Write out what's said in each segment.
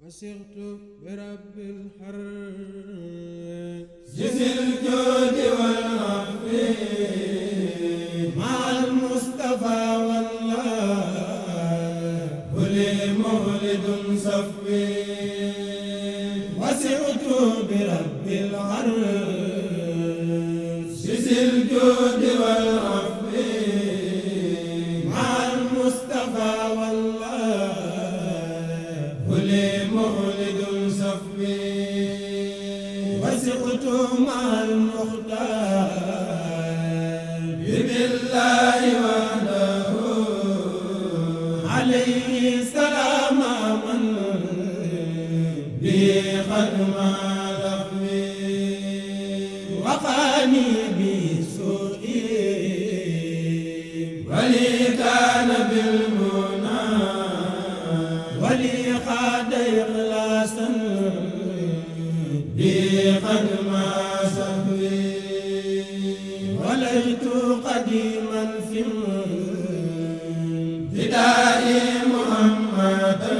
وسرت برب الحر جز الجود والعفو مع المصطفى والله ولي مولد صفوي وسرت برب العرش جز الجود والعفو مع المصطفى والله ولي مولد صفوي وسقت مع المختار بالله وحده عليه سلام من به خدم لخوي وقاني بسوء ولي كان بالمنى ولي قاد إخلاصا قد ما سهوي وليت قديما في ابتداء محمدا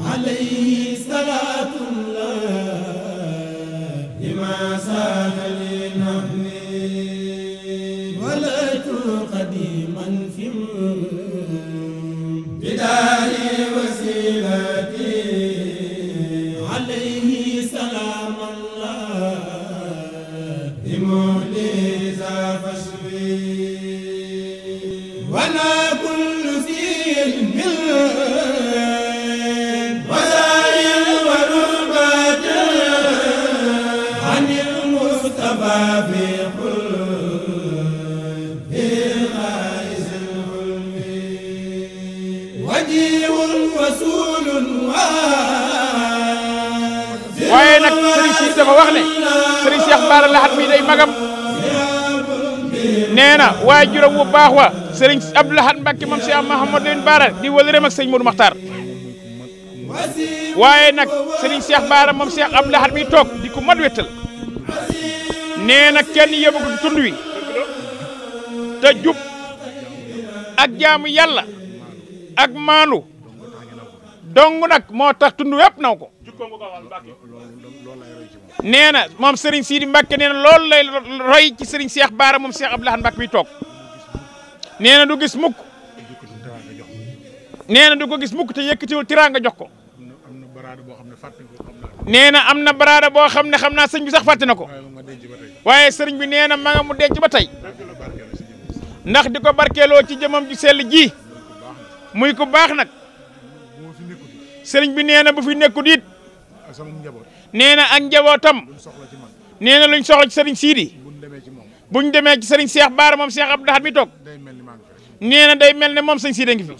عليه صلاة الله ما ساد لي نحوي وليت قديما في ابتداء وسيلتي عليه سلام الله موليزا فشوي وانا كل ذي من وزاير وربات عن المصطفى في قلب غائز الحلم وجيه وسول waaye nag Serigne Cissé dafa wax ne Serigne Cheikh Bara Lahad mi day magam nee na waajuram bu baax wa Serigne Abdou Lahad Mbacké moom Cheikh Mouhamadou Lamine Bara di wëlëreem ak sëñ Modou Makhtar waaye nag Serigne Cheikh Bara moom Cheikh Abdou Lahad mi toog di ko mat wettal nee na kenn yóbbu ko tund wi te jub ak jaamu yàlla ak maanu dong nag moo tax tund wépp naw ko nee na moom Serigne Sidi Mbacké nee na loolu lay roy ci Serigne Cheikh Bara moom Cheikh Abdou Lahad Mbacké mi toog nee na du gis mukk nee na du ko gis mukk te yëkkatiwul tiraanga jox ko nee na am na baraada boo xam ne xam naa sëñ bi sax fàtte na ko waaye sëriñ bi nee na ma nga mu denc ba tey ndax di ko barkeeloo ci jëmam ju sell ji muy ko baax nag sëriñ bi nee na bu fi nekkut it nee na ak njabootam nee na luñ soxla ci sëriñ Sidi buñ demee ci sëriñ Cheikh Bara moom Cheikh Abdou Lahad mi toog nee na day mel ne moom sëñ Sidi ngi fi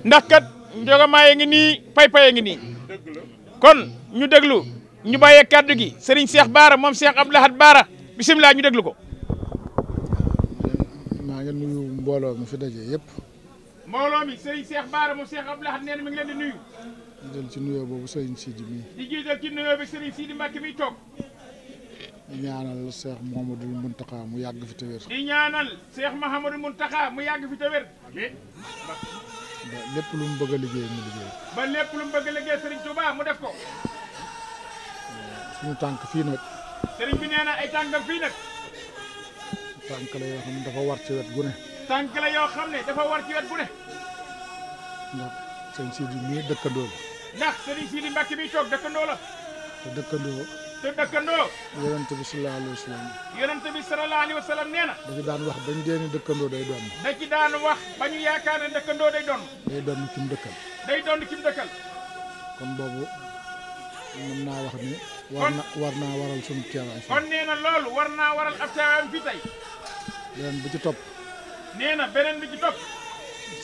ndax kat njogamaaye ngi nii pay-paye ngi nii kon ñu déglu ñu bàyyee kaddu gi sëriñ Cheikh Bara moom Cheikh Abdou Lahad Bara bisimilah ñu déglu ko. maa ngi nuyu mbooloo mi fi daje yëpp. mbooloo mi sëriñ Cheikh Bara moom Cheikh Abdou Lahad nee na mi ngi leen di nuyu. di jël ci nuyoo boobu sëriñ Sidi mi. di jiital ci nuyoo bi sëriñ Sidi Mbacké mi toog. di ñaanal Cheikh Mouhamadou Mountakha mu yàgg fi te wér. di ñaanal Cheikh Mouhamadou Mountakha mu yàgg fi te wér. ba lépp lu mu bëgg a liggéey mu liggéey. ba lépp lu mu bëgg a liggéey sëriñ Touba mu def ko. suñu tànk fii nag. sëriñ bi nee na ay tànkam fii nag. tànk la yoo xam ne dafa war ci wet gu ne. tànk la yoo xam ne dafa war ci wet gu ne. ndax sëñ Sidi mii dëkkandoo la. ndax sëriñ Sidi Mbacké mi toog dëkkandoo la. te dëkkandoo. te dëkkandoo. yonent bi sallallahu alayhi wa sallam. yonent bi sallallahu alayhi wa sallam nee na. da ci daan wax bañ deeni dëkkandoo day doon. da ci daan wax ba ñu yaakaar ne dëkkandoo day doon. day doon ki mu dëkkal. day doon ki mu dëkkal. kon boobu mën naa wax ni. war naa waral sunu teewaay fii. kon nee na loolu war naa waral ab teewaayam fii tey. beneen bi ci topp. nee na beneen bi ci topp.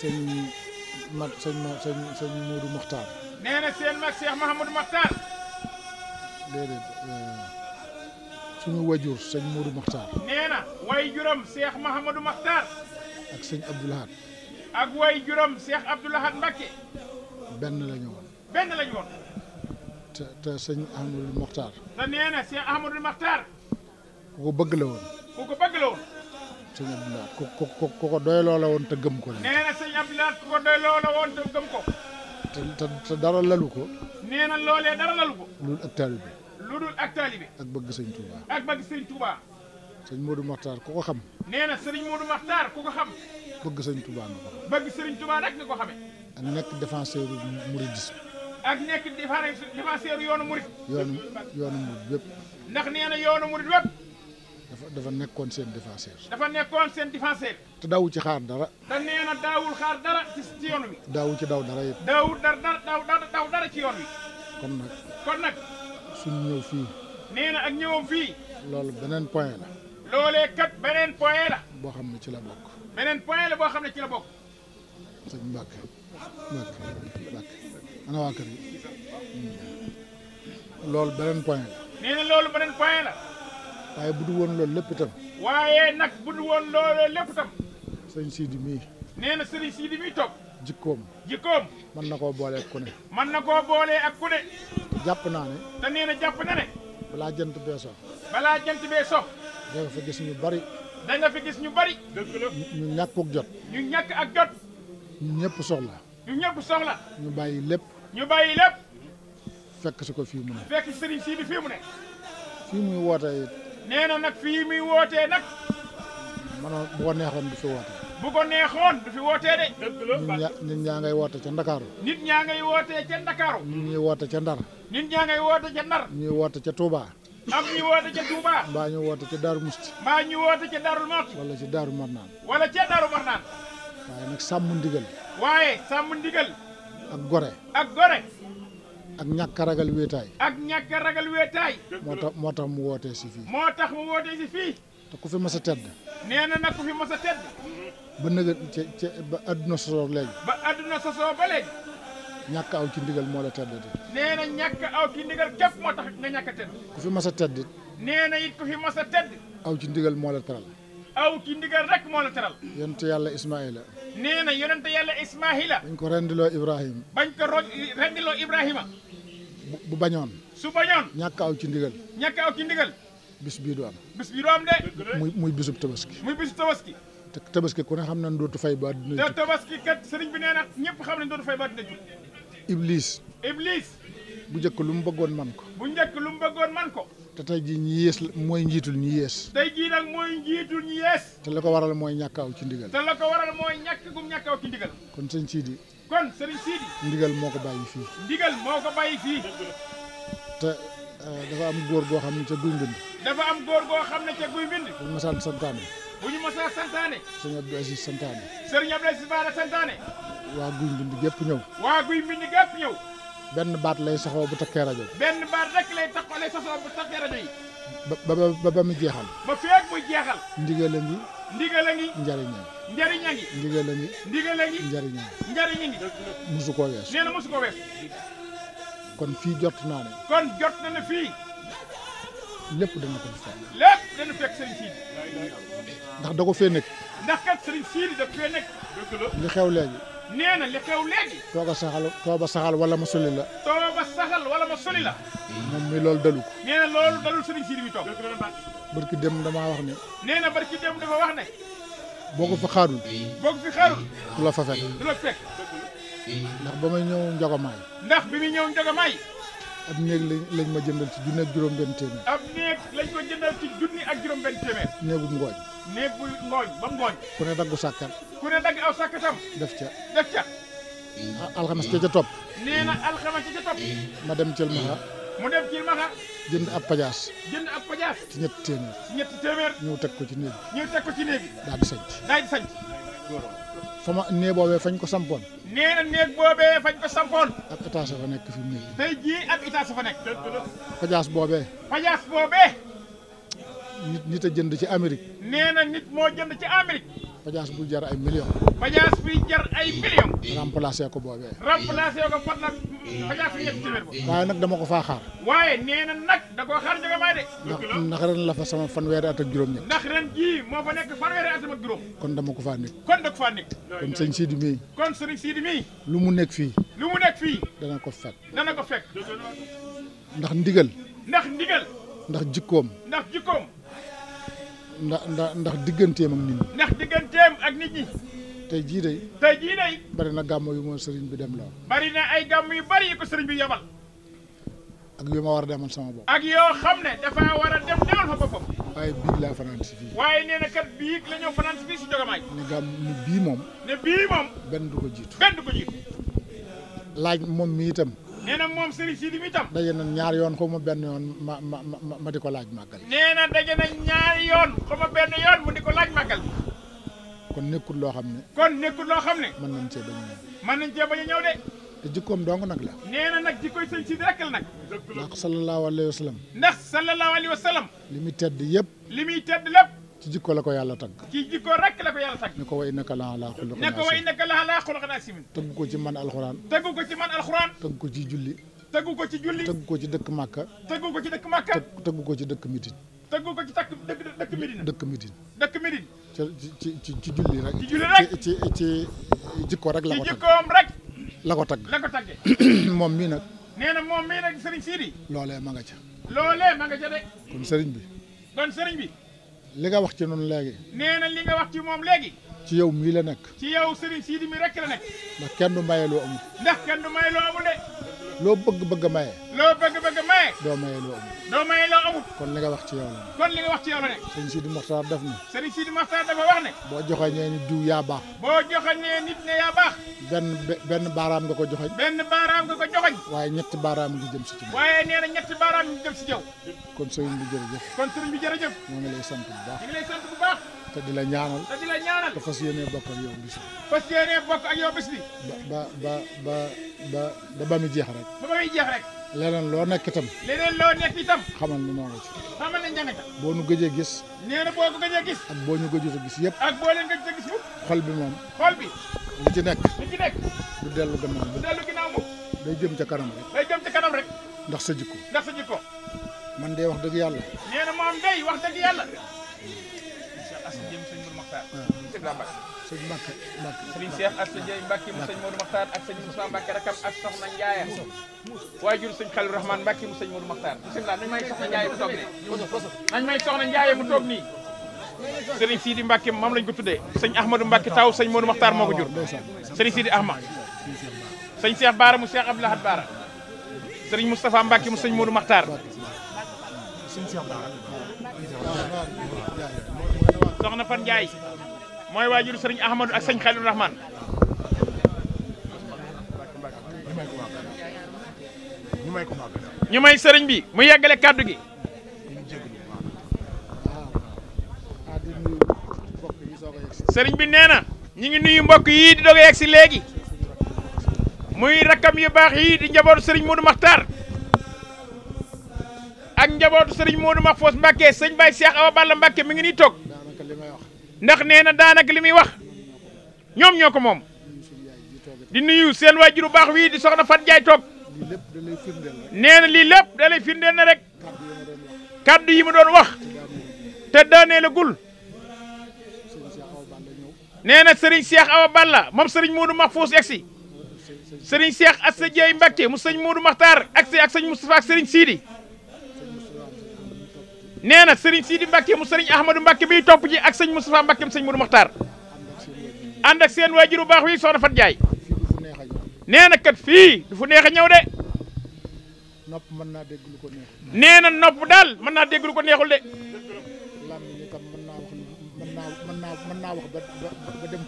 sëñ Modou Makhtar. nee na seen mag Cheikh Mouhamadou Makhtar. déedéet suñu wajur sëñ Modou Makhtar. nee na way juram Cheikh Mouhamadou Makhtar. ak sëñ Abdou Lahad. ak way juram Cheikh Abdou Lahad Mbacké. benn la ñu woon. benn la ñu woon. te sëñ Ahmadou Makhtar. te nee na Cheikh Ahmadou Makhtar. ku ko bëgg la woon. ku ko bëgg la woon. sëñ Abdou Lahad ku ko doyloo la woon te gëm ko. nee na sëñ Abdou Lahad ku ko doyloo la woon te gëm ko. te dara lalu ko. nee na loolee dara lalu ko. lu dul ak taalibe. lu dul ak taalibe. ak bëgg sëñ Touba. ak bëgg sëñ Touba. sëñ Modou Makhtar ku ko xam. nee na sëriñ Modou Makhtar ku ko xam. bëgg sëñ Touba nga ko xam. bëgg sëriñ Touba rek nga ko xamee. ak nekk défenseur mouridisme. ak nekk défenseur yoonu murid. yoonu murid bépp. ndax nee na yoonu murid bépp. dafa nekkoon seen défenseur. dafa nekkoon seen défenseur. te daawu ci xaar dara. te nee na daawul xaar dara ci yoon wi. daawu ci daw dara it. daawul daw dara ci yoon wi. kon nag. suñ ñëw fii. nee na ak ñëwam fii. loolu beneen point la. loolee kat beneen point la. boo xam ne ci la bokk. beneen point la boo xam ne ci la bokk. sëñ Mbacke ana waa kër gi. loolu beneen point la. nee na loolu beneen point la. waaye bu du woon loolu lépp itam. waaye nag bu du woon loolu lépp itam. sëñ Sidi mii. nee na sëriñ Sidi mii toog. jikkoom. mën na koo boolee ak ku ne. mën na koo boolee ak ku ne. jàpp naa ne. te nee na jàpp na ne. balaa jant bee so. da nga fa gis ñu bari. dëgg la. ñu ñàkkuk jot. ñu ñàkk ak jot. ñu ñëpp soxla. ñu bàyyi lépp. fekk si ko fii mu ne. fekk sëriñ Sidi fii mu ne. fii muy wootee it. nee na nag fii muy wootee nag. maanaam bu ko neexoon du fi wootee. bu ko neexoon du fi wootee de. nit ñaa ngay woote ca Ndakaaru. nit ñaa ngay wootee ca Ndakaaru. nit ñi woote ca Ndar. nit ñaa ngay woote ca Ndar. ñuy woote ca Touba. am ñu woote ca Touba. mbaa ñu woote ca Daaru Musti. mbaa ñu woote ca Daaru Musti. wala ci Daaru Marnaan. waaye nag sàmm ndigal. ak gore. ak ñàkk a ragal wéetaay. moo tax mu wootee si fii. te ku fi mas a tedd. nee na nag ku fi mas a tedd. ba nëgë ba adduna sosoo léegi. ba léegi. ñàkk aw ci ndigal moo la tedd di. nee na ñàkk aw ci ndigal képp moo tax nga ñàkk a tedd. ku fi mas a tedd it. nee na it ku fi mas a tedd. aw ci ndigal moo la teral. aw ci ndigal rek moo la teral. yonent yàlla Ismaïla. nee na yonent yàlla Ismaïla. bañ ko rendiloo Ibrahima. bu bañoon. su bañoon. ñàkk aw ci ndigal. bis bii du am. de. muy bisub tabaski. te tabaski ku ne xam nañ dootu fay ba àdduna jub. te tabaski kat sëriñ bi nee na ñëpp xam nañ dootu fay ba àdduna jub. Iblis. bu njëkk lu mu bëggoon man ko. te tey jii ñi yées mooy njiitul ñi yées. te la ko waral mooy ñàkk aw ci ndigal. kon sëñ Sidi. ndigal moo ko bàyyi fii. te dafa am góor goo xam ne ca guy mbind. bu ñu masaan santaane. sëñ Abdou Aziz santaane. waa guy mbind gépp ñëw. benn baat lay saxoo bu takkee rajo. ba mu jeexal. ba feeg muy jeexal. ndigal a ngi. njariñ a ngi. ndigal a ngi. njariñ a ngi. musu koo wees. kon fii jot naa ne. fii. lépp dana ko fekk. Sëriñ Sidi. ndax da ko fee nekk. ndax kat Sëriñ Sidi da fee nekk. li xew léegi. nee na li xew léegi. tooba saxal wala ma soli la. moom mi loolu dalu ko. nee na loolu dalul Sëriñ Sidi mi toog. barki dem damaa wax ne. nee na barki dem dafa wax ne. boo ko fi xaarul. du la fa fekk. ndax ba may ñëw Njogomaay. ab néeg lañ ma jëndal ci junni ak juróom-benn téeméer. néegub ngooñ. ba ngooñ. ku ne daggu sàkkat. aw sàkkatam. def ca. alxames ca topp. nee na alxames ca topp. ma dem Cilmaxa. jënd ab pajaas. ci ñetti téeméer. ñëw teg ko ci néeg bi. daal di sanc. fa ma néeg boobee fañ ko sampoon. nee na néeg boobee fañ ko sampoon. ab étage fa nekk fi mu nekk. tey jii ab étage fa nekk. pajaas boobee. nit a jënd ci Amérique. nee na nit moo jënd ci Amérique. pajaas bu jar ay millions. remplacé ko boobee. pot nag pajaas bi ñetti téeméer ba. waaye nag dama ko faa xaar. waaye nee na nag da koo xaar Njogomaay de. ndax ren la fa sama fanweeri at ak juróom-ñett. ndax ren jii moo fa nekk fanweeri at ak juróom. kon dama ko faa nekk. kon sëñ Sidi mii. lu mu nekk fii. dana ko fekk. ndax ndigal. ndax jikkoom. ndax digganteem ak nit ñi. tey jii day. bari na gàmm yu ma sëriñ bi dem la. bari na ay gàmm yu bari yu ko sëriñ bi yabal. ak yu ma war a demal sama bopp. ak yoo xam ne dafa war a demal fa boppam. waaye biig laa fanaan si fii. waaye nee na kat biig la ñëw fanaan si fii si Jogamaay. ne gàmm ni bii moom. benn du ko jiitu. laaj moom mi itam. nee na moom Serigne Sidi mi itam. daje na ñaari yoon xaw ma benn yoon ma di ko laaj màggal. nee na daje na ñaari yoon xaw ma benn yoon mu di ko laaj màggal. kon nekkul loo xam ne. mën nañ cee bañ a ñëw. mën nañ cee bañ a ñëw de. te jikkoom dong nag la. nee na nag jikkoy sëñ Sidi rek la nag. ndax sallallahu alayhi wa sallam. li muy tedd yëpp. lépp. ci jikko la ko yàlla tagg. ci jikko rek la ko yàlla tagg. ne ko wa innaka la ala xuluqin asiim. tagg ko ci man alxuraan. tagg ko ci julli. tagg ko ci dëkk Makka. tagg ko ci dëkk Midine. tagg ko ci dëkk Midine. ci julli rek. ci jikko rek la ko tagg. ci jikkoom rek. la ko tagg. moom mii nag. nee na moom mii nag Serigne Sidi. loolee ma nga ca. de. kon Serigne bi. li nga wax ci noonu léegi. nee na li nga wax ci moom léegi. ci yow mii la nekk. ci yow Serigne Sidi mi rek la nekk. ndax kenn du maye loo amul. de. loo bëgg maye. doo maye loo amul. kon li nga wax ci yow la. Serigne Sidi Mokhtar def ni. Serigne Sidi Mokhtar dafa wax ne. boo joxoñee nit diw yaa baax. ne yaa baax. benn baaraam nga ko joxoñ. waaye ñetti baaraam ngi jëm si ci. waaye nee na ñetti baaraam ngi jëm si yow. kon Serigne bi jërëjëf. moo ngi lay sant bu baax. te di la ñaanal. te fas yéenee bokk ak yow bis bi. ba mu jeex rek. leneen loo nekk itam. xamal ni moo nga ci. boo nu gëjee gis. nee na boo ko gëjee gis. ak boo ñu gëjut a gis yëpp. ak boo leen gëjut a gis moom. xol bi moom. li ci nekk. du dellu gannaaw moom. day jëm ca kanam rek. ndax sa jikko. man de wax dëgg yàlla. nee na moom day wax dëgg yàlla. sëñ Mbacke Serigne Cheikh Assa Dieye Mbacke mu sëñ Modou Makhtar ak sëñ Moussa Mbacke rakam ak soxna Ndiaye waajur sëñ Khalil Rahman Mbacke mu sëñ Modou Makhtar bismillah nañ may soxna Ndiaye mu toog nii Serigne Sidi Mbacke moom lañ ko tuddee sëñ Ahmadou Mbacke taw sëñ Modou Makhtar moo ko jur Serigne Sidi Ahmad sëñ Cheikh Baara mu Cheikh Abdoulahad Baara Serigne Moustapha Mbacke mu sëñ Modou Makhtar soxna Fan Ndiaye mooy waajur sëriñ Ahmadou ak sëñ Khalil Rahman ñu may sëriñ bi mu yeggale kàddu gi sëriñ bi nee na ñi ngi nuyu mbokk yii di doog a yegg si léegi muy rakkam yu baax yii di njabootu sëriñ Modou Makhtar ak njabootu sëriñ Modou Mahfous Mbacke sëñ Baye Cheikh Awa Balla Mbacke mi ngi nii toog ndax nee na daanaka li muy wax ñoom ñoo ko moom di nuyu seen waajur bu baax wii di soxna Fat Jaay toog nee na lii lépp da lay firndeel na rek kaddu yi mu doon wax te daanee la gul nee na Serigne Cheikh Awa Balla moom Serigne Modou Mahfous egsi Serigne Cheikh Assa Dieye Mbacke mu sëñ Modou Makhtar agsi ak sëñ Moustapha ak Serigne Sidi nee na Serigne Sidi Mbacke mu Serigne Ahmadou Mbacke biy topp ji ak sëñ Moustapha Mbacke mu sëñ Modou Makhtar ànd ak seen waajur bu baax wi soxna Fat Jaay nee na kat fii du fu neex a ñëw de nopp mën naa dégg lu ko neexul nee na nopp daal mën naa dégg lu ko neexul de làmmiñ mën naa wax ba dem fu mu bëgg a dem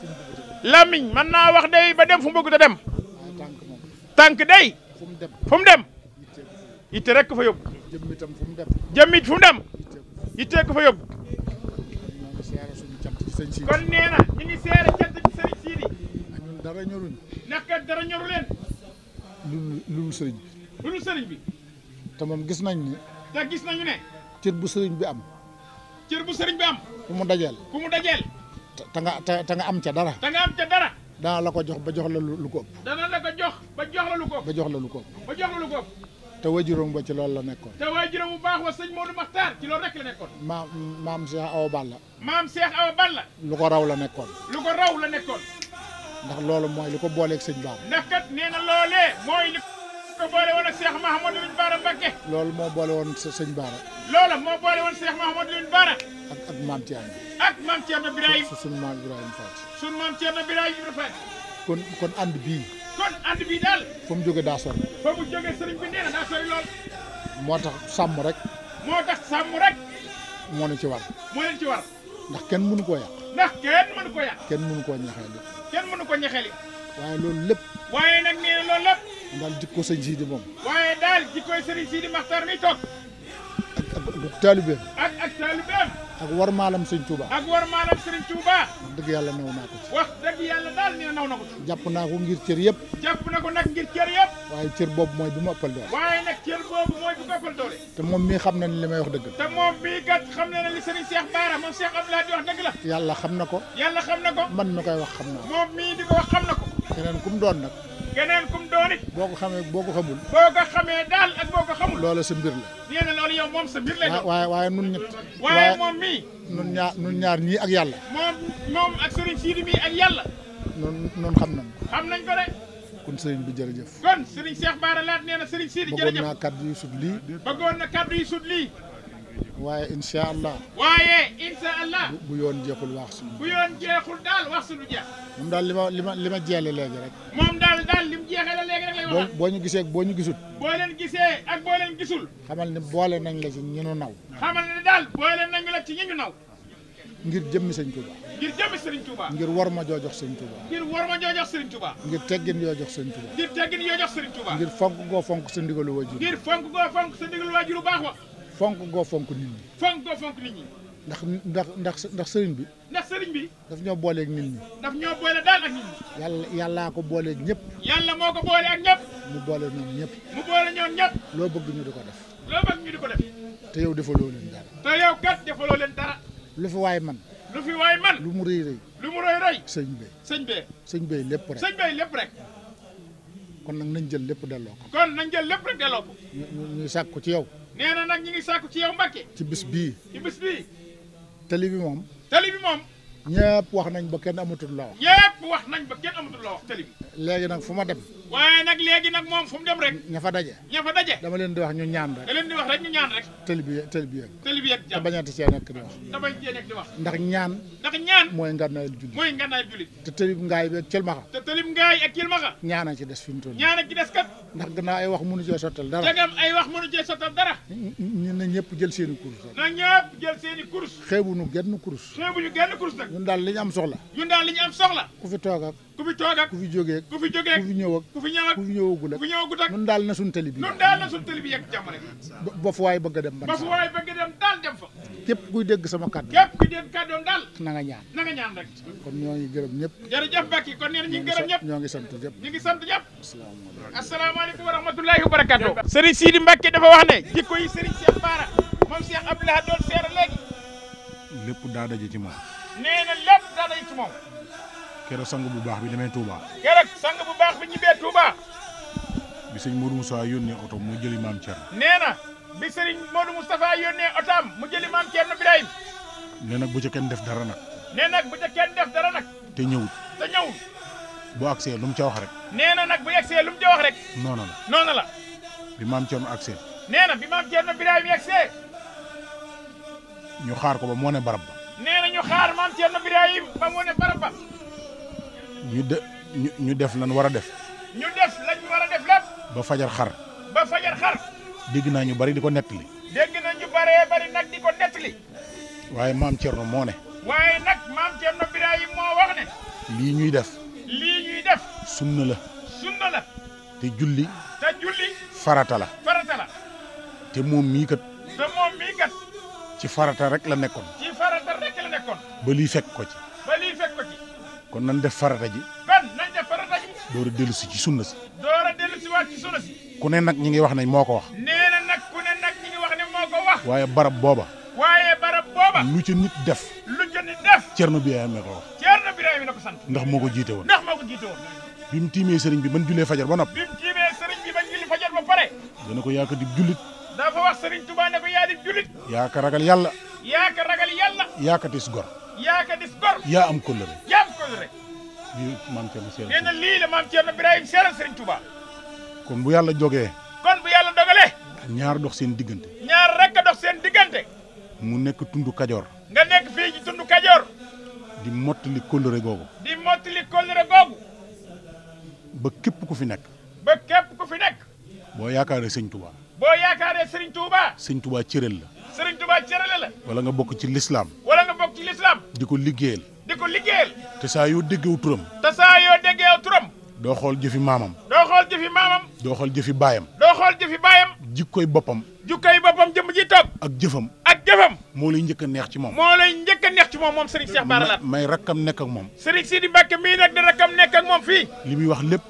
làmmiñ mën naa wax day ba dem fu mu bëgg a dem tànk day fu mu dem yitte rek ko fa yóbbu jëmmit fu mu dem yitte ko fa yóbbu kon nee na ñu ngi seere cant ci sëriñ Sidi ñun dara ñoruñ ndax kat dara ñoru leen lu sëriñ bi lu sëriñ bi te moom gis nañ ni te gis nañu ne cër bu sëriñ bi am ku mu dajeel te nga am ca dara dana la ko jox ba jox la lu ko ëpp dana la ko jox ba jox la lu ko ëpp ba jox la lu ko ëpp ba jox la lu ko ëpp te waajuram ba ci loolu la nekkoon te waajuram bu baax wa sëñ Modou Makhtar ci loolu rek la nekkoon maam Cheikh Awa Balla lu ko raw la nekkoon ndax loolu mooy li ko booleeg sëñ Baara ndax kat nee na loolee mooy li ko boole woon ak Cheikh Mahamadou Lamine Bara Mbacké. loolu moo boole woon sëñ Bara. loola moo boole woon Cheikh Mahamadou Lamine Bara. ak maam Thierno. ak maam Thierno Birahim. sunu maam Ibrahima Faty. sunu maam Thierno Birahim Ibrahima Faty. kon ànd bii. kon ànd bii daal. fa mu jóge daa sori. fa mu jóge sëriñ bi nee na daa sori lool. moo tax sàmm rek. moo tax sàmm rek. moo ñu ci war. moo leen ci war. ndax kenn mënu koo yàq. ndax kenn mënu ko yàq. kenn mënu koo ñaxeeli. kenn mënu ko ñaxeeli. waaye loolu lépp. waaye nag nee na loolu lépp. daal jikko sëñ Sidi moom. waaye daal jikkoy sëriñ Sidi Maxtaar mi toog. ak taalibeem. ak taalibeem. ak war maalam sëñ Touba. ak war maalam sëriñ Touba. wax dëgg yàlla naw naa ko ci. wax dëgg yàlla daal nee na naw na ko ci. jàpp naa ko ngir cër yëpp. jàpp na ko nag ngir cër yëpp. waaye cër boobu mooy bi mu ëppal doole. waaye nag cër boobu mooy bu ko ëppal doole. te moom mii xam na ni li may wax dëgg la. te moom bii kat xam na ne li sëriñ Cheikh Bara moom Cheikh Abdoulaye di wax dëgg la. yàlla xam na ko. yàlla xam na ko. man mi koy wax xam naa ko. moom mii di ko wax xam na ko. keneen kum doon nag. keneen kum doon it. boo ko xamee boo ko xamul. boo ko xamee daal ak boo ko xamul. loola sa mbir la. nee na loolu yow moom sa mbir lay doon. waaye nun ñett. waaye moom mii. nun ñaar ñii ak yàlla. moom ak sëriñ Sidi mii ak yàlla. nun xam nañ ko. xam nañ ko de. kon sëriñ bi jërëjëf. kon sëriñ Cheikh Bara Laat nee na sëriñ Sidi jërëjëf. bëggoon naa kaddu yu sut lii. bëggoon na kaddu yu sut lii. waaye incha allah. waaye incha allah. bu yoon jeexul wax suñu. bu yoon jeexul daal wax suñu jeex. moom daal li ma jeele léegi rek. moom daal lim jeexee la léegi rek lay wax. boo ñu gisee ak boo ñu gisul. boo leen gisee ak boo leen gisul. xamal ne boole nañ la ci ñi nu naw. xamal ne daal boole nañ la ci ñi ñu naw. ngir jëmmi sëñ Touba. ngir jëmmi sëriñ Touba. ngir war ma joo jox sëñ Touba. ngir war ma joo jox sëriñ Touba. ngir teggin yoo jox sëñ Touba. ngir teggin yoo jox sëriñ Touba. ngir fonk goo fonk sa ndigalu waajur. ngir fonk goo fonk sa ndigalu waajur bu baax wa. fonk goo fonk nit ñi. fonk goo fonk nit ñi. ndax sëriñ bi. ndax sëriñ bi. daf ñoo booleeg nit ñi. daf ñoo boole daal ak nit ñi. yàllaa ko booleeg ñëpp. yàlla moo ko boole ak ñëpp. mu boole ñoom ñëpp. mu boole ñoom ñëpp. loo bëgg ñu di ko def. loo bëgg ñu di ko def. te yow defaloo leen dara. te yow kat defaloo leen dara. lu fi waay man. lu fi waay man. lu mu rëy rëy. lu mu rëy rëy. sëñ bee. sëñ bee lépp rek. sëñ bee lépp rek. kon nag nañ jël lépp delloo ko. kon nañ jël lépp rek delloo ko. ñuy sàkku ci yow. nee na nag ñi ngi sàkku ci yow Mbacke. ci bis bii. ci bis bii. tali bi moom. ñëpp wax nañ ba kenn amatul la wax. ñëpp wax nañ ba kenn amatul la wax tali bi. léegi nag fu ma dem. waaye nag léegi nag moom fu mu dem rek. ña fa daje. dama leen di wax ñu ñaan rek. da leen di wax rek ñu ñaan rek. tali bi yegg. jàmm te bañati cee nekk di wax. te bañ cee nekk di wax. ndax ñaan. mooy ngànnaayal jullit. te tali ngaay bi ak cilmaxa. te tali ngaay ak cilmaxa. ñaana ci des fi mu toll. ñaana ci des kat. ndax gannaaw ay wax mënu cee sottal dara. tegam ay wax mënu cee sottal dara. ñu ne ñëpp jël seeni kurus. na ñëpp jël seeni kurus. xeebuñu genn kurus. nag. ñun daal li ñu am soxla. ku fi toog ak. ku fi jógee ak. ku fi ñëw ak. ku fi ñëwagul ak. ñun daal na suñ tali bi. yegg jàmm rek. ba fu waay bëgg a dem. ba fu waay bëgg a dem daal dem fa. képp kuy dégg sama kàddu. daal. na nga ñaan rek. kon ñoo ngi gërëm ñëpp. jërëjëf Mbacke kon nee na ñu ngi gërëm ñëpp. ñoo ngi sant ñëpp. ñu ngi sant ñëpp. asalaamaaleykum wa rahmatullahi wa barakatuh. Serigne Sidi Mbacke dafa wax ne jikko yi Serigne Cheikh Bara moom Cheikh Abdoulaye doon seere léegi. lépp daa daje ci moom. nee na lépp daa daje ci moom. keroog sang bu baax bi demee Touba. keroog sang bu baax bi ñibbee Touba. bi sëñ Modou Moustapha yónnee oto mu jëli maam Thierno. nee na bi sëriñ Modou Moustapha yónnee otaam mu jëli maam Thierno Birahim. nee nag bu ca kenn def dara nag. nee nag bu ca kenn def dara nag. te ñëwut. bu agsee lu mu ca wax rek. nee na nag bu yegsee lu mu ca wax rek. noonu la. bi maam Thierno agsee. nee na bi maam Thierno Birahim yegsee. ñu xaar ko ba mu wane barab ba. nee na ñu xaar maam Thierno Birahim ba mu wane barab ba. ñu def lan war a def. ñu def lañ war a def lépp. ba fajar xar. dégg naa ñu bari di ko nettali. bari nag di ko nettali. waaye maam Thierno moo ne. waaye nag maam Thierno Birahim moo wax ne. lii ñuy def. sunna la. te julli. farata la. te moom mii kat. ci farata rek la nekkoon. ba lii fekk ko ci. kon nañ def farata ji. door a dellu si ci sunna si. ku ne nag ñi ngi wax ne moo ko wax. nee na nag ku ne nag ñi ngi wax ne moo ko wax. waaye barab booba. lu ca nit def. Thierno Birahim la ko wax. na ko sant. ndax moo ko jiite woon. bi mu tiimee sëriñ bi ban jullee fajar ba noppi. ba pare. dana ko yaaka di jullit. dafa wax sëriñ Touba ne ko yaa di jullit. yaaka ragal yàlla. yaaka dis gor. yaa am kóllëre. lii maam Thierno seeral. nee na lii la maam Thierno Birahim seeral sëriñ Touba. kon bu yàlla jógee. ñaar dox seen diggante. ñaar rek a dox seen diggante. mu nekk tundu Kajoor. nga nekk fii ci tundu Kajoor. di mottali kóllëre googu. di mottali kóllëre googu. ba képp ku fi nekk. ba képp ku fi nekk. boo yaakaaree sëñ Touba. boo yaakaaree Serigne Touba. sëñ Touba cëral la. Serigne Touba cërale la. wala nga bokk ci lislaam. wala nga bokk ci lislaam. di ko liggéeyal. di ko liggéeyal. te saa yoo déggeewu turam. te saa yoo déggeewu turam. doo xool jëfi maamam. doo xool jëfi maamam. doo xool jëfi baayam. doo xool jëfi baayam. jikkoy boppam. jukkoy boppam jëmm ji toog. ak jëfam. ak jëfam. moo lay njëkk a neex ci moom. moo lay njëkk a neex ci moom Serigne Cheikh Bara Lahad. may rakkam nekk ak moom. Serigne Sidi Mbacke mii nag di rakkam nekk ak moom fii. li muy wax lépp.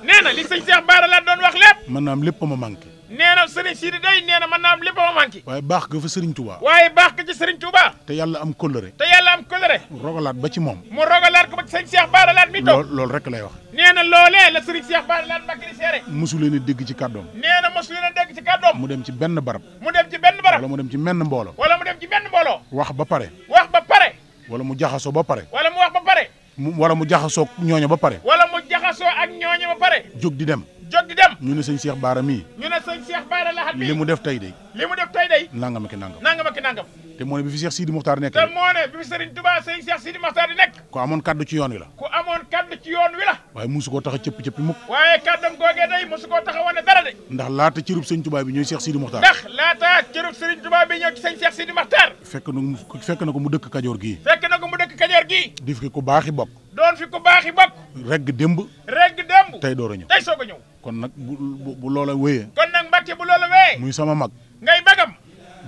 nee na li sëñ Cheikh Bara Lahad doon wax lépp. mën naa am lépp ma manqué. nee na Serigne Sidi day nee na mën naa am lépp ma manqué. waaye baax ga fa Serigne Touba. waaye baax ga ci Serigne Touba. te yàlla am kóllëre. te yàlla am kóllëre. rogalaat ba ci moom. mu rogalaat ko ba ci sëñ Cheikh Bara Lahad mi toog. loolu rek lay wax. nee na loolee la Serigne Cheikh Bara Lahad Mbacke di seere. mosu leen a dégg ci kàddoom. nee na mosu leen a dégg ci kàddoom. mu dem ci benn barab. mu dem ci benn barab. wala mu dem ci menn mbooloo. wala mu dem ci benn mbooloo. wax ba pare. wax ba pare. wala mu jaxasoo ba pare. wala mu wax ba pare. wala mu jaxasoo ñooño ba pare. wala mu jaxasoo ak ñooñu ba pare. jóg di dem. jóg di dem. ñu ne sëñ Cheikh Bara mii. ñu ne sëñ Cheikh Bara Lahad mii. li mu def tey de. li mu def tey day. nangam ak nangam. nangam ak nangam. te moo ne bi fi Cheikh Sidi Mokhtar nekk. te moo ne bi fi Serigne Touba sëñ Cheikh Sidi Mokhtar di nekk. ku amoon kaddu ci yoon wi la. ku amoon kaddu ci yoon wi la. waaye mosu koo tax a cëppi cëppi mukk. waaye kaddam googee day mosu koo tax a wane dara de. ndax laata cërub sëñ Touba bi ñooy Cheikh Sidi Mokhtar. ndax laata cërub Serigne Touba bi ñëw ci sëñ Cheikh Sidi Mokhtar. fekk na ko mu dëkk Kajoor gii. fekk na ko mu dëkk Kajoor gii. di fi ku baaxi bokk. doon fi ku baaxi bokk. regg démb. regg démb. tey door a ñëw. tey soog a ñëw. kon nag bu loola wéyee. kon nag Mbacke bu loola wéyee. muy sama mag. ngay magam.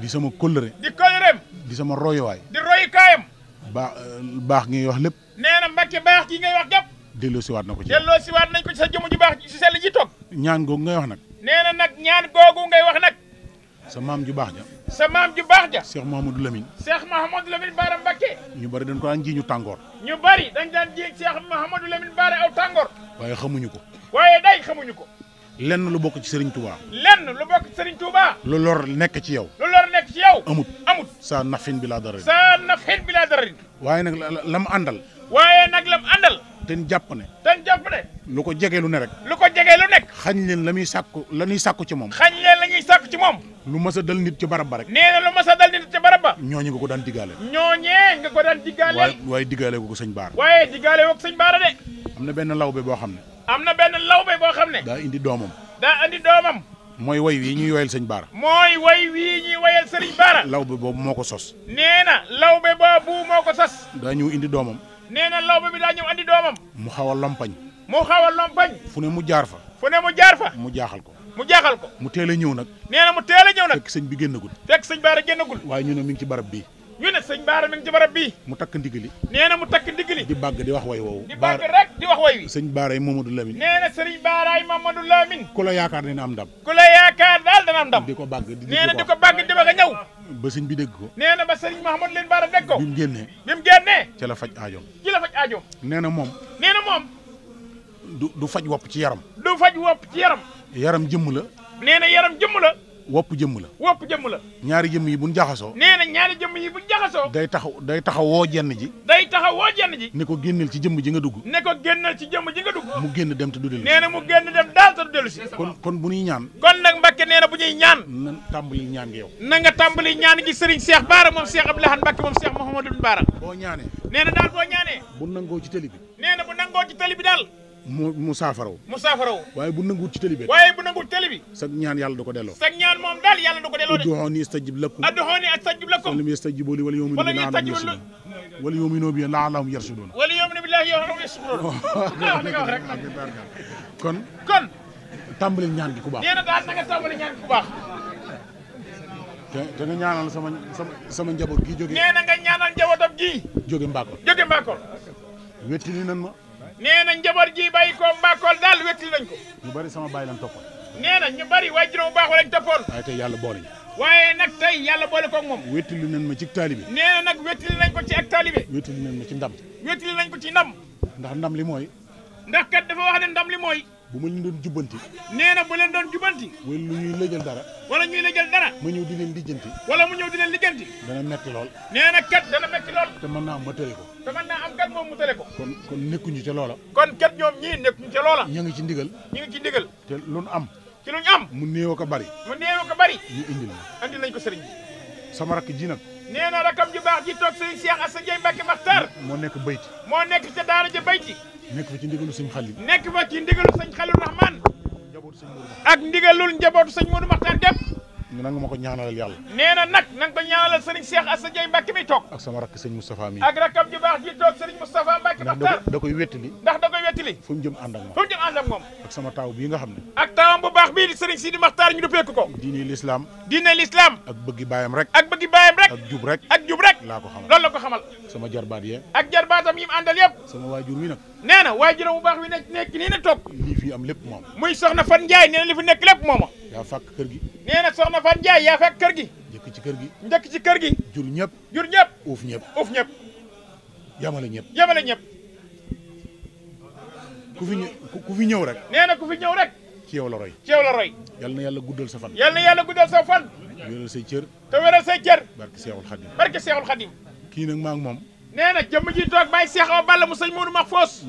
di sama kóllëre. di kóllëreem. di sama royuwaay. di royukaayam. baax ngay wax lépp. nee na Mbacke baax gi ngay wax gépp. delloo siwaat na ko ci. delloo siwaat nañ ko ci sa jëmm ju baax ci sell ji toog. ñaan googu ngay wax nag. nee na nag ñaan googu ngay wax nag. sa maam ju baax ja. sa maam ju baax ja. Cheikh Mouhamadou Lamine. Cheikh Mouhamadou Lamine Bara Mbacke. ñu bari dañ ko daan ji ñu tàngoor. ñu bari dañ daan ji Cheikh Mouhamadou Lamine Bara aw tàngoor. waaye xamuñu ko. waaye day xamuñu ko. lenn lu bokk ci Serigne Touba. lenn lu bokk ci Serigne Touba. lu lor nekk ci yow. lu lor nekk ci yow. amut. sa nafin bi laa dara. sa nafin bi laa dara. waaye nag la mu àndal. waaye nag la mu àndal. ten jàpp ne. lu ko jege lu ne rek. lu ko jege lu nekk. xañ leen la ñuy sàkku ci moom. xañ leen la ñuy sàkku ci moom. lu mas a dal nit ci barab ba rek. nee na lu mas a dal nit ci barab ba. ñooñu nga ko daan diggaale. ñooñee nga ko daan diggaale. waaye diggaale ko sëñ Bara. waaye diggaale ko sëñ Bara de. am na benn lawbe boo xam ne. daa indi doomam. mooy way wii ñuy woyal sëñ Bara. mooy way wii ñuy woyal sëriñ Bara. lawbe boobu moo ko sos. nee na lawbe boobu moo ko sos. daa ñëw indi doomam. nee na lawbe bi daa ñëw andi doomam. mu xaw a lompañ. fu ne mu jaar fa. mu jaaxal ko. mu teel a ñëw nag. nee na mu teel a ñëw nag. fekk sëñ bi génnagul. fekk sëñ Bara génnagul. waaye ñu ne mi ngi ci barab bii. ñu ne sëñ Bara mi ngi ci barab bii. mu takk ndigali. nee na mu takk ndigali. di bàgg di wax way woowu. di bàgg rek di wax way wi. sëñ Bara yi Mamadou Lamine. nee na sëriñ Bara yi Mamadou Lamine. ku la yaakaar dina am ndam. ku la yaakaar daal dana am ndam. di ko bàgg nee na di ko bàgg di bëgg a ñëw. ba sëñ bi dégg ko. nee na ba sëriñ Mouhamadou Lamine Bara dégg ko. bi mu génnee. ci la faj aajoom. nee na moom. du faj wopp ci yaram. du faj wopp ci yaram. yaram jëmm la. nee na yaram jëmm la. wopp jëmm la. ñaari jëmm yi buñ jaxasoo. nee na ñaari jëmm yi buñ jaxasoo. day taxaw woo jenn ji. ne ko génneel ci jëmm ji nga dugg. mu génn dem te du dellu si. nee na mu génn dem daal te du dellu si. kon bu ñuy ñaan. kon nag Mbacke nee na bu ñuy ñaan. na tàmbali ñaan gi yow. na nga tàmbali ñaan gi Serigne Cheikh Bara moom Cheikh Abdou Lahad Mbacke moom Cheikh Mouhamadou Bara. boo ñaanee. nee na daal boo ñaanee. bu nangoo ci tëli bi. nee na bu nangoo ci tëli bi daal. mu saafaraw. waaye bu nanguwul ci tëli bi. sag ñaan yàlla du ko delloo. sag ñaan moom daal yàlla du ko delloo de. ud'uuni astajib lakum. lam yastajibu li wal yu'minu bi la'allahum yarshudun. kon tàmbali ñaan gi ku baax. nee na daal na nga tàmbali ñaan gi ku baax. te nga ñaanal sama njaboot gi jóge. nee na nga ñaanal njabootam gi. jóge Mbakol. wettili nan ma. nee na njaboot ji bàyyi ko Mbakol daal wettili nañ ko. ñu bari sama bàyyi lan toppoon. nee na ñu bari waaye juróom baax lañ toppoon. waaye tey yàlla boole ñu. waaye nag tey yàlla boole koog moom. wettili nañ ma ci taalibe. nee na nag wettili nañ ko ci ak taalibe. wettili nañ ma ci ndam. wettili nañ ko ci ndam. ndax ndam li mooy. ndax kat dafa wax ne ndam li mooy. bu ma leen doon jubbanti. nee na bu leen doon jubbanti. wala ñuy lëjal dara. wala ñuy lëjal dara. ma ñëw di leen lijjanti. wala mu ñëw di leen lijjanti. dana metti lool. nee na kat dana metti lool. te mën naa am ma tële ko. te mën naa am kat moom mu tële ko. kon nekkuñu ca loola. kon kat ñoom ñii nekkuñu ca loola. ñu ngi ci ndigal. ñu ngi ci ndigal. te lu nu am. ci lu ñu am mu néew ko bari ñu indil andi nañ ko sëriñ bi sama rakk ji nag nee na rakam ju baax ji toog sëriñ Cheikh Assa Dieye Mbacke Makhtar moo nekk bayti moo nekk ca daara ja bayti nekk fa ci ndigalu sëñ Xalil nekk fa ci ndigalu sëñ Xalil Rahman ak ndigalul njabootu sëñ Modou Makhtar gépp ñu nanga ma ko ñaanalal yàlla nee na nag na nga ko ñaanalal sëriñ Cheikh Assa Dieye Mbacke mi toog ak sama rakk sëñ Moustapha mi ak rakam ju baax ji toog sëriñ Moustapha Mbacke Makhtar da koy wettali ndax da koy wettali fu mu jëm ànd ak moom fu mu jëm ànd ak moom ak sama taaw bii nga xam ne ak taawam bu baax bii di sëriñ Sidi Makhtar ñu duppeeku ko diine l'islam ak bëggi baayam rek ak jub rek laa ko xamal loolu la ko xamal sama jarbaat yee ak jarbaatam yi mu àndal yëpp sama waajur wi nag nee na waajuram bu baax wi nekk nii na toog lii fii am lépp moom muy soxna Fan Ndiaye nee na li fi nekk lépp mooma yaa fàkk kër gi nee na soxna Fan Ndiaye yaa fekk kër gi njëkk ci kër gi njëkk ci kër gi jur ñëpp uuf ñëpp yamale ñëpp ku fi ñëw rek nee na ku fi ñëw rek ci yow la roy yal na yàlla guddal sa fan wéral say cër te wéral say cër barke Seexul Xadim kii nag maa ngi moom nee na jëmm ji toog bàyyi Cheikh Awa Balla mu sëñ Modou Mahfous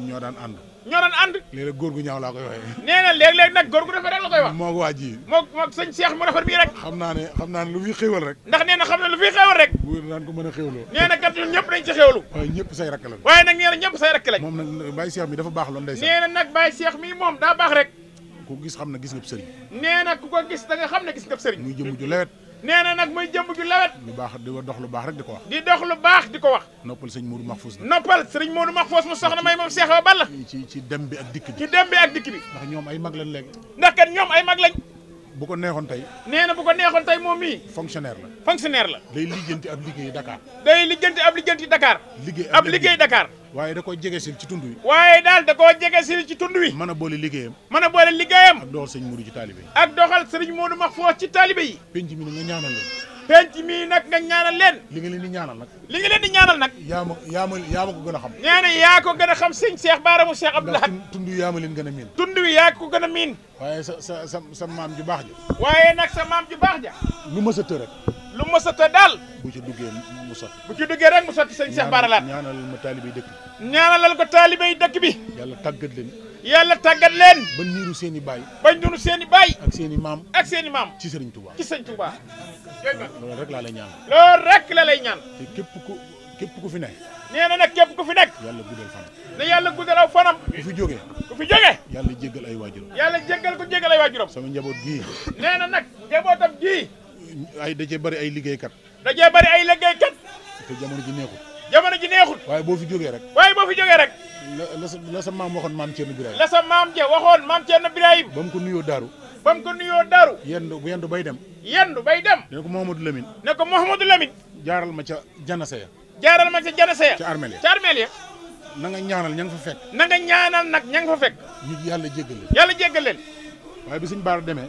ñoo daan ànd léeg-léeg góor gu ñaaw laa koy waxee nee na léeg-léeg nag góor gu rafet rek la koy wax moo ko waa ji moo sëñ Cheikh mu rafet bii rek xam naa ne lu fi xéwal rek ndax nee na xam ne lu fi xéwal rek bu naan ko mën a xéwloo nee na kat ñun ñëpp dañ ci xéwlu waaye ñëpp say rakk lañ waaye nag nee na ñëpp say rakk lañ moom nag Baye Cheikh mi dafa baax loon ndeysaan nee na nag Baye Cheikh mi moom daa baax rek ku gis xam ne gis nga sëriñ nee na ku ko gis da nga xam ne gis nga sëriñ muy jëmm ju lewet nee na nag muy jëmm ju lewet lu baax di dox lu baax rek di ko wax di dox lu baax di ko wax noppal sëñ Modou Mahfous noppal sëriñ Modou Mahfous mu soxna may moom Cheikh Awa Balla ci dem bi ak dikk bi ndax ñoom ay mag lañ léegi ndax kat ñoom ay mag lañ bu ko neexoon tey nee na bu ko neexoon tey moom mii fonctionnaire la day lijjanti ab liggéey Dakar ab liggéey Dakar waaye da koy jegesil ci tund wi waaye daal da koo jegesil ci tund wi mën a boole liggéeyam ak doxal sëñ Modou ci taalibe yi ak doxal sëriñ Modou Mahfous ci taalibe yi penc mi nga ñaanal leen penc mii nag nga ñaanal leen li nga leen di ñaanal nag yaa ma ko gën a xam nee na yaa ko gën a xam sëñ Cheikh Bara mu Cheikh Abdou Lahad tund wi yaa ma leen gën a miin tund wi yaa ko gën a miin waaye sa maam ju baax ja waaye nag sa maam ju baax ja lu mës a të rek lu mës a të daal bu ci duggee mu sotti rek mu sotti sëñ Cheikh Bara Lahad ñaanalal ma taalibey dëkk bi ñaanalal ko taalibey dëkk bi yàlla tàggat leen ba niiru seen i baay ak seen i maam ci Sëriñ Touba loolu rek laa lay ñaan loolu rek la lay ñaan te képp ku fi nekk nee na nag képp ku fi nekk yàlla guddal fanam ne yàlla guddal aw fanam ku fi jógee yàlla jéggal ay waajuram sama njaboot gii nee na nag njabootam gii da cee bari ay liggéeykat te jamono ji neexul waaye boo fi jógee rek la sa maam waxoon maam Thierno Birahim ba mu ko nuyoo daaru yendu bay dem ne ko Mouhamadou Lamine jaaral ma ca janase ya ca armeel ya na nga ñaanal ña nga fa fekk ñu yàlla jéggal leen waaye bi sëñ Baara demee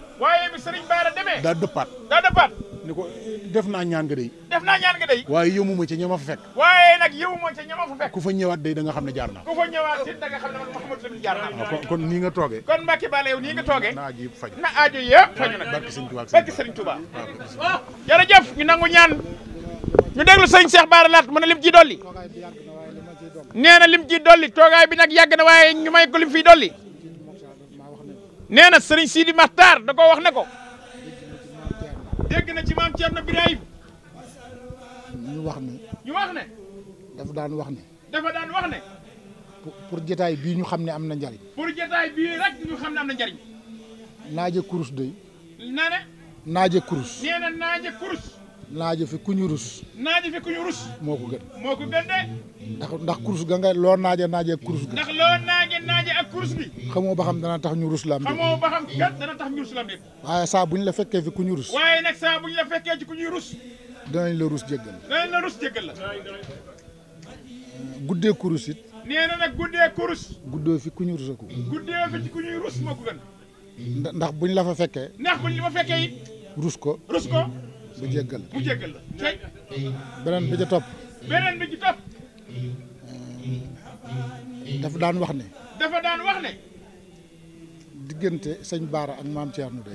daa dëppaat ni ko def naa ñaan nga day waaye yëmuma ca ña ma fa fekk ku fa ñëwaat day da nga xam ne jaar naa kon nii nga toogee kon Mbacke Balla yow nii nga toogee na aajo yëpp faju nag barke sëñ Touba jërëjëf ñu nangu ñaan ñu déglu sëñ Cheikh Bara Lahad mën na lim ci dolli nee na lim ci dolli toogaay bi nag yàgg na waaye ñu may ko lim fiy dolli nee na sëriñ Sidi Makhtar da ko wax ne ko dégg na ci maam Thierno Birahim ñu wax ne dafa daan wax ne pour jotaay bii ñu xam ne am na njariñ naaje kurus doy naaje kurus naaje fi ku ñu rus moo ko gën de ndax kurus ga nga loo naaje kurus ga ak kurus bi xamoo ba xam dana tax ñu rus la am waaye saa buñ la fekkee fi ku ñu rus waaye nag saa buñ la fekkee ci ku ñuy rus danañ la rus jéggal la guddee kurus it nee na nag guddee kurus guddoo fi ku ñu rusaku guddee fi ci ku ñuy rus moo ko gën ndax buñ la fa fekkee it rus ko bu jéggal la beneen bi ci topp dafa daan wax ne diggante sëñ Baara ak maam Thierno day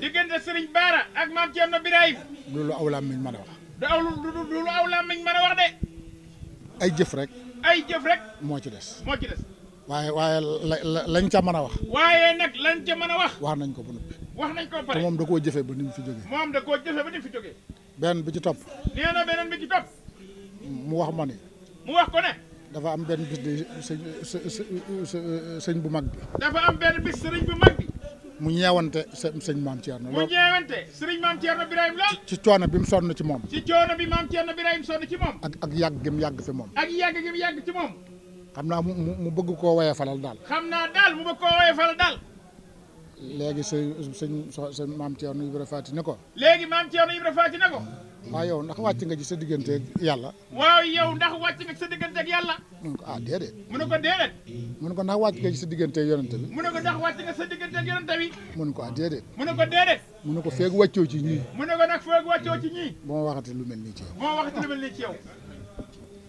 loolu aw làmmiñ mën a wax lu aw làmmiñ mën a wax de ay jëf rek moo ci des waaye lañ ca mën a wax waaye nag lañ ca mën a wax wax nañ ko ba noppi wax nañ ko pare te moom da koo jëfee ba ni mu fi jógee. moom da koo jëfee ba ni mu fi jógee. benn bi ci topp. nee na beneen bi ci topp. mu wax ma ne. mu wax ko ne. dafa am benn bis de sëñ bu mag bi. dafa am benn bis sëriñ bu mag bi. mu ñeewante sëñ maam Thierno. mu ñeewante sëriñ maam Thierno Birahim lool. ci coono bi mu sonn ci moom. ci coono bi maam Thierno Birahim sonn ci moom. ak yàgg gi mu yàgg fi moom. ak yàgg gi mu yàgg ci moom. xam naa mu bëgg koo woyee falal daal. xam naa daal mu bëgg koo woyee falal daal. léegi sëñ maam Thierno Ibra Faati ne ko. léegi maam Thierno Ibra Faati ne ko. waaw yow ndax wàcc nga ci sa digganteeg yàlla. waaw yow ndax wàcc nga ci sa digganteeg yàlla. mu ne ko ah déedéet. mu ne ko déedéet. mu ne ko ndax wàcc nga ci sa digganteeg yonente bi. mu ne ko ndax wàcc nga sa digganteeg yonente bi. mu ne ko ah déedéet. mu ne ko déedéet. mu ne ko feeg wàccoo ci ñii. mu ne ko nag feeg wàccoo ci ñii. boo waxati lu mel nii ci yow. boo waxati lu mel nii ci yow.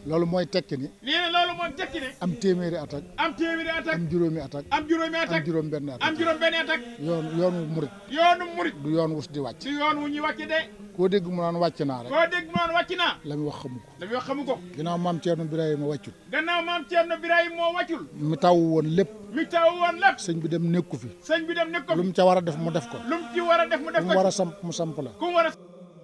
loolu mooy tekki ni. nee na loolu mooy tekki ne. am téeméeri at ak. am téeméeri at ak. am juróomi at ak. am juróomi at ak. am juróom benn at ak. am juróom benn at ak. yoonu murit. yoonu murit. du yoon wus di wàcc. du yoon wu ñuy wàcc de. koo dégg mu naan wàcc naa rek. koo dégg mu naan wàcc naa. la muy wax xamu ko. la muy wax xamu ko. ginnaaw maam Thierno Birahima wàccut. gannaaw maam Thierno Birahim moo wàccul. mi taw woon lépp. mi taw woon lépp. sëñ bi dem nekku fi. sëñ bi dem nekku fi. lu mu ca war a def mu def ko. lu mu ci war a def mu def ko. ku mu war a samp mu samp la. ku mu war a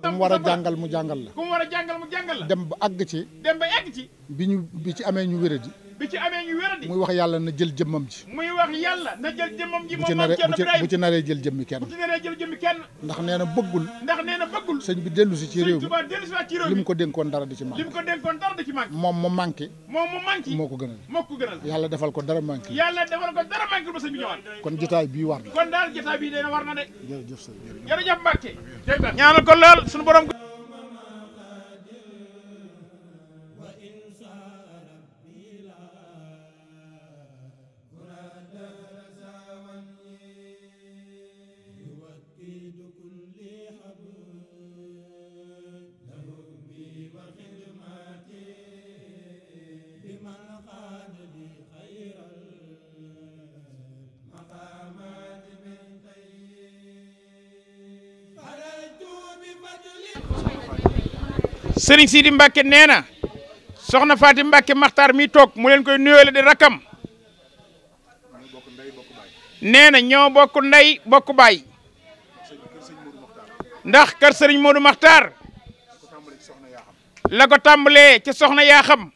ku mu war a jàngal mu jàngal la. ku mu war a jàngal mu jàngal la. dem ba àgg ci. dem ba àgg ci. bi ci amee ñu wéradi. bi ci amee ñu wéradi. muy wax yàlla na jël jëmmam ji. muy wax yàlla na jël jëmmam ji. moom maam Thierno bu Birahim ci naree jël jëmmi kenn. bu ci naree jël jëmmi kenn. ndax nee na bëggul. ndax nee na bëggul. sëñ bi dellu si ci réew mi sëñ Tuubaa dellu si waat ci réew mi. li mu ko dénkoon dara di ci manqué. li mu ko dénkoon dara di ci manqué. moom mu manqué. moom mu manqué. moo ko gënal. moo ko gënal. yàlla defal ko dara manqué. yàlla defal ko dara manqué ba sëñ bi ñëwaat. kon jotaay bii war na. kon daal jotaay bii dina war na de. jërëjëf sëñ jërëjëf Mbacke. ñaanal ko lool suñu borom. Sëriñ Sidi Mbacke nee na soxna Faati Mbacke Maxtaar mi toog mu leen koy nuyoo di rakam nee na ñoo bokk ndey bokk baay ndax kër sëriñ Modou Maxtaar la ko tàmbalee ca soxna yaa xam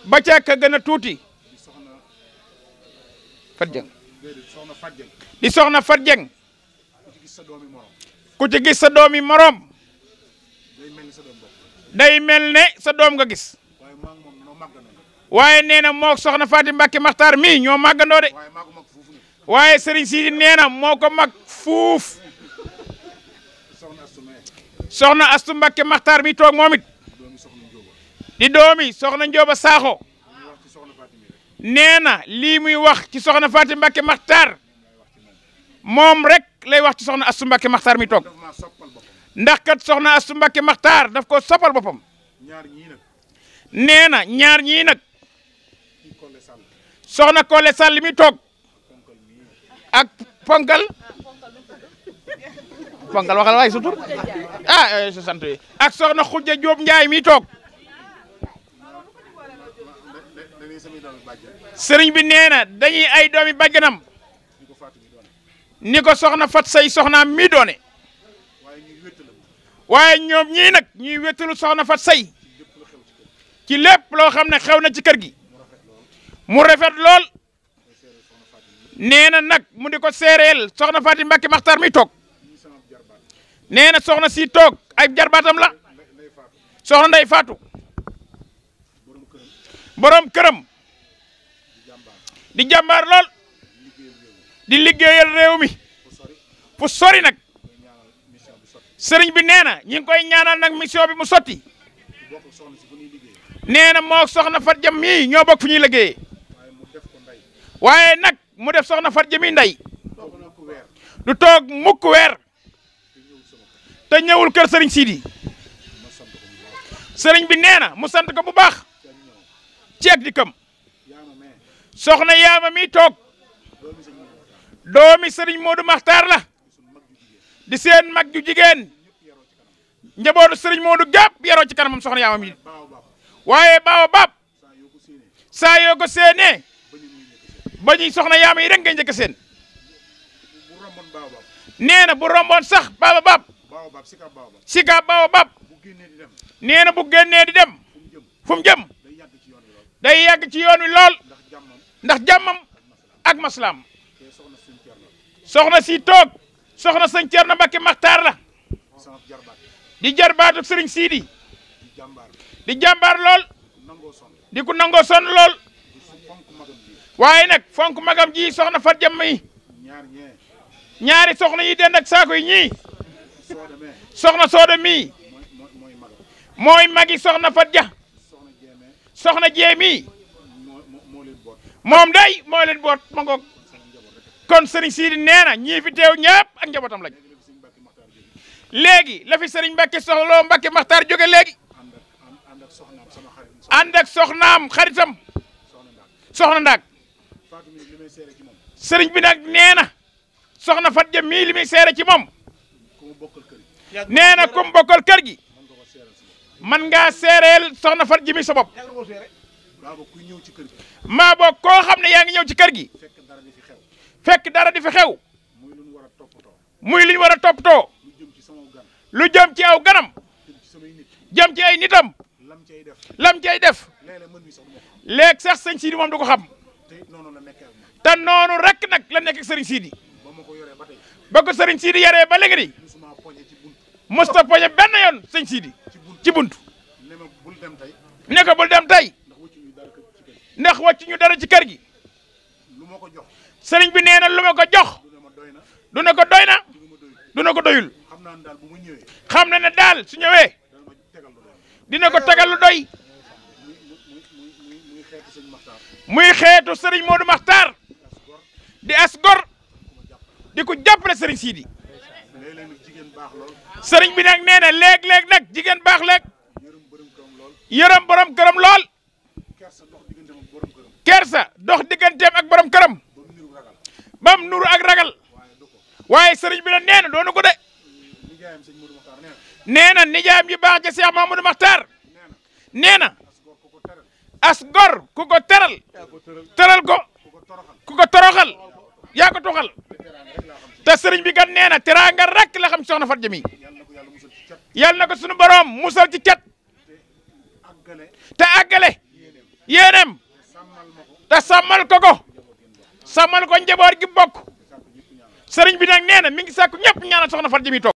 ba ca ka gën a tuuti Fat Jeng di soxna Fat Jeng ku ci gis sa doomi moroom day mel ne sa doom nga gis waaye nee na moo soxna Faati Mbacke Maxtaar mii ñoo màggandoo de waaye Serigne Sidi nee na moo ko mag fuuf soxna Astu Mbacke Maxtaar mi toog moom it di doomi soxna Njóoba Saaxo nee na lii muy wax ci soxna Faati Mbacke Maxtaar moom rek lay wax ci soxna Astu Mbacke Maxtaar mi toog ndax kat soxna Astu Mbacke Maxtaar daf ko soppal boppam nee na ñaar ñii nag soxna Kole Sall mi toog ak ponkal waxal waay sutur sa sant yi ak soxna Xujja Jóob Njaay mi toog sëriñ bi nee na dañuy ay doomi bàjjanam ni ko soxna Fat Say soxnaam mi doone waaye ñoom ñii nag ñuy wéttalu soxna Fat Say ci lépp loo xam ne xew na ci kër gi mu rafet lool nee na nag mu di ko seereel soxna Faati Mbacke Maxtaar mi toog nee na soxna si toog ay jarbaatam la soxna Ndey Faatu borom këram di jàmbaar lool di liggéeyal réew mi fu sori nag sëriñ bi nee na ñi ngi koy ñaanal nag mission bi mu sotti nee na moo soxna Fat Jam mii ñoo bokk fu ñuy liggéeyee waaye nag mu def soxna Fat Jami ndey du toog mukk weer te ñëwul kër sëriñ Sidi sëriñ bi nee na mu sant ko bu baax ci ak dikkam soxna yaama mi toog doomi sëriñ Modou Maxtaar la di seen mag ju jigéen njabootu sëriñ Modou gàpp yaroo ci kanamam soxna yaama mi waaye baawa baab saa yoo ko séenee ba ñuy soxna yaama yi rek ngay njëkk seen nee na bu romboon sax baobab sika baobab nee na bu génnee di dem fu mu jëm day yàgg ci yoon wi lool ndax jàmmam ak maslaam soxna si toog soxna sëñ Thierno Mbacké Makhtar la di jarbaatu sëriñ Sidi di jàmbaar lool di ku nangoo sonn lool waaye nag fonk magam ji soxna Fat Jam yi ñaari soxna yi den ak saako yi ñii soxna Sooda mii mooy magi soxna Fat Ja soxna Jee mii moom day moo leen boot ma ngoog kon sëriñ Sidi nee na ñii fi teew ñëpp ak njabootam lañ léegi la fi sëriñ Mbacké soxloo Mbacké Makhtar jóge léegi ànd ak soxnaam xaritam soxna Ndaak sëriñ bi nag nee na soxna Fat Ja mii li muy seere ci moom nee na kum bokkal kër gi man ngaa seereel soxna Fat Ja mi sa bopp maa boog koo xam ne yaa ngi ñëw ci kër gi fekk dara di fi xew muy li ñu war a toppatoo lu jëm ci aw ganam jëm ci ay nitam lam cay def léegi sax sëñ Sidi moom du ko xam te noonu rek nag la nekk ak sëriñ Sidi ba ko sëriñ Sidi yaree ba léegi ni musta poñe benn yoon sëñ Sidi ci buntu ne ko bul dem tey ndax wàcc ñu dara ci kër gi sëriñ bi nee na lu ma ko jox du ne ko doy na du ne ko doyul xam na ne daal su ñëwee dina ko tegal lu doy muy xeetu sëriñ Modou Makhtar di as gor di ko jàppale sëriñ Sidi sëriñ bi nag nee na léeg-léeg nag jigéen baax léeg yërëm borom këram lool kersa dox digganteem ak borom këram bam nuru ak ragal waaye sëriñ bi nag nee na doonu ko de nee na nijaayam yi baax ca Cheikh Mamadou Makhtar nee na as gor ku ko teral ko ku ko toroxal yaa ko tuxal te sëriñ bi kat nee na teraanga rek la xam soxna Fat Ja mi yàlla na ko sunu borom musal ci cat te àggale yéenem te sàmmal ko njaboot gi bokk sëriñ bi nag nee na mi ngi sàkku ñëpp ñaanal soxna Fat Ja mi toog